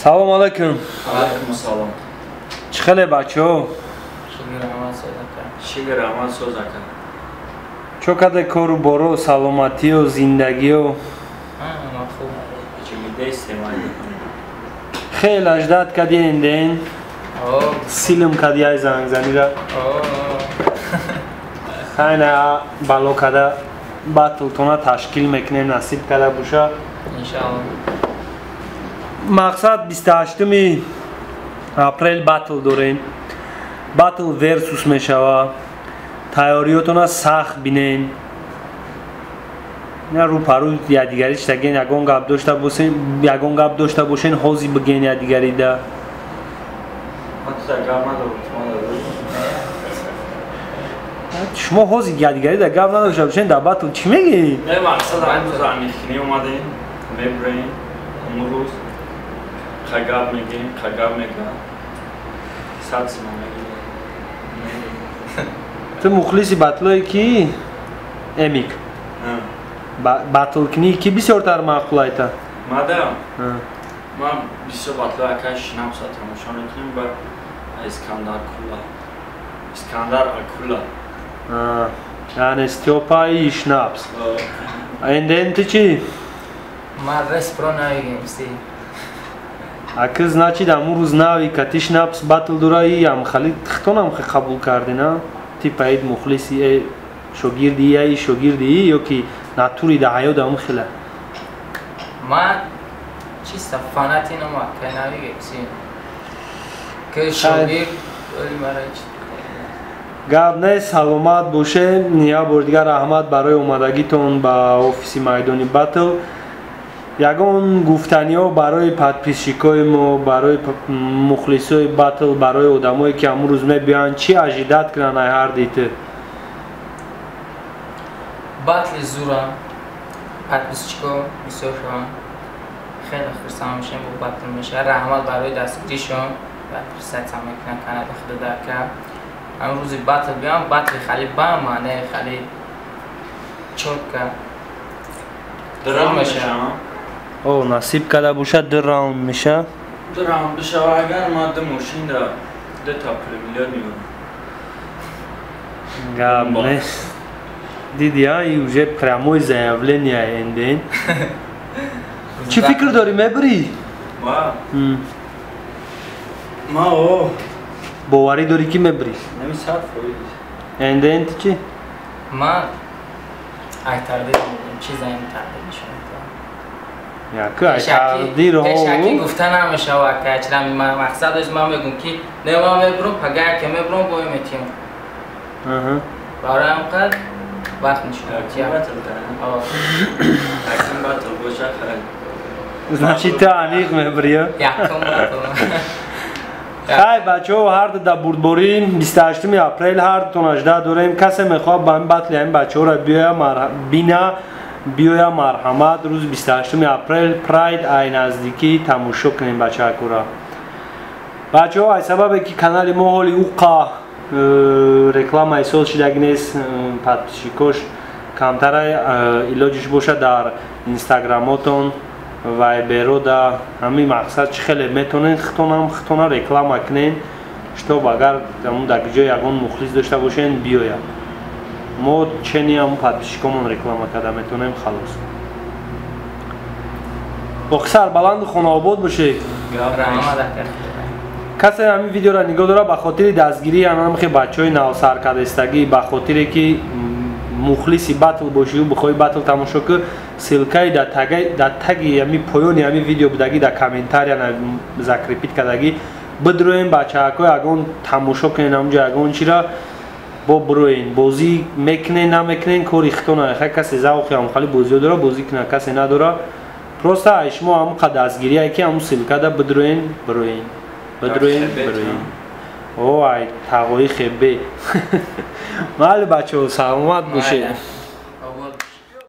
Салом алейкум. Алейкум салом. Чӣ хеле, бачаҳо? Шукр, раҳмат, соз, ака. Чо каде кору боро, саломатиё, зиндагиё? Хеле ждать кадиен ден. Силм кади ай зангзанира. Хайна бало када батлтона ташкил мекунем, насиб када буша. Иншалло. Мақсад 28 апрел батл дорем. Батл версус мешава. Тайёриётона сахт бинен. На рӯпарӯ якдигарӣ читаген, ягон гап дошта бошен, ягон гап дошта бошен, ҳозир биген якдигарида. Шумо ҳозир якдигарида гап надошта бошен, дар батл чӣ мегӯед? Не, мақсад ҳамин амихкинӣ омадем, мебурем имрӯз, қагап мегем, қагап мегӯям, 100 сима мегирем. Ту мухлиси батлое ки эмик батлкунӣ ки бисёртар маъқул айта? Мада ман бисёр батлои акай Шинамса тамошо мекунем ба Искандар Кула, Искандар Акула. Яъне Стёпа и Шнапс. Энден ту чӣ? Ман респро навигем си. Аки, значит, амун рӯз нави кати Шнапс батл дора и амхали хитонам хе қабул кардӣ, на? Типа ид мухлиси, шогирди яи шогирди и ё ки натури да ҳаёт амун хела? Ман чисто фанати ном акай навигем си. Ки шогирд оли мара чи. Гап нест, саломат бошем. Як бори дигар раҳмат барои омадагитон ба офиси майдони батл. Ягон гуфтаниҳо барои подписчикои мо, барои мухлисои батл, барои одамое ки ҳамун рӯз мебиёянд, чӣ ожидать кунанд ай ҳар дити? Батли зура, подписчико бисёр шаванд, хеле хурсанд мешавем, бо батл мешавад. Раҳмат барои дастгиришон, подписаться мекунанд канали худодака. Ҳамин рӯзи батл биём, батли хали ба маъне хали чётко Ду мешавам. О, насиб када бошад, ду раунд меша. Ду раунд бишава агар, ман ду мошин да ду та пули миллион меёрам. Гап нест. Диди, а и уже прямое заявление энден. Чӣ фикр дорӣ, мебурӣ? Ма? Ма о. Боварӣ дорӣ ки мебурӣ? Нами 100%. Энден ту чӣ? Ман ай тақдир чиза ин тақдир нишон. Яку ай тақдир. Пешакӣ гуфта намешавад, ка чира мақсад дошт, ман мегӯм ки не, ман мебурам, пага ки мебурам, бой метиҳам. Барои ҳам қад вақт нишон медиҳам. Якум батл боша хай. Значит, ту аниқ мебурӣ? Якум батл. Хай, бачаҳо, ҳар ду дар бурдборӣ. 28 апрел ҳар дутон ажда дорем. Касе мехоҳад ба ҳамин батли ҳамин бачаҳоро биёя бина, биёя, марҳамат, рӯзи 28 апрел Прайд ай наздикӣ тамошо кунем бачаакура. Бачаҳо, ай сабабе ки канали мо ҳоли уқа реклама ҳисоб шидаги нест, подписчикош камтара, илоҷиш боша, дар инстаграмотон, вайберода, ҳамин мақсад чӣ хеле метонен, хитонам хитона реклама кунен, чтоб агар ҳамун дар ҷои ягон мухлис дошта бошен, биёяд. Мо чени ҳамун подписчикомон реклама карда метонем, халос. Боқи сарбаланду хонаобод бошед. Касе ҳамин видеоро нигоҳ дора, ба хотири дастгирии ҳамахе бачаҳои навсаркардастагӣ, ба хотире ки мухлиси батл бошию бихоҳӣ батл тамошо кӣ, ссылкаи дар таги ҳами поёни ҳами видео будагӣ, дар комментария закрепить кардагӣ, бидроем, бачаҳакҳо, ягон тамошо кунен ҳамунҷо ягон чира, бо бироен, бозӣ мекунен, намекунен, кори хитона. Хай, касе завқи ҳамхали бозиҳо дора, бозӣ куна, касе надора, просто ай шумо ҳамун қад дастгирие ки ҳамун ссылкада бидроен, бироен, бидроен, бироен. О, ай тағои хебе. Майли, бачаҳо, саломат бошед.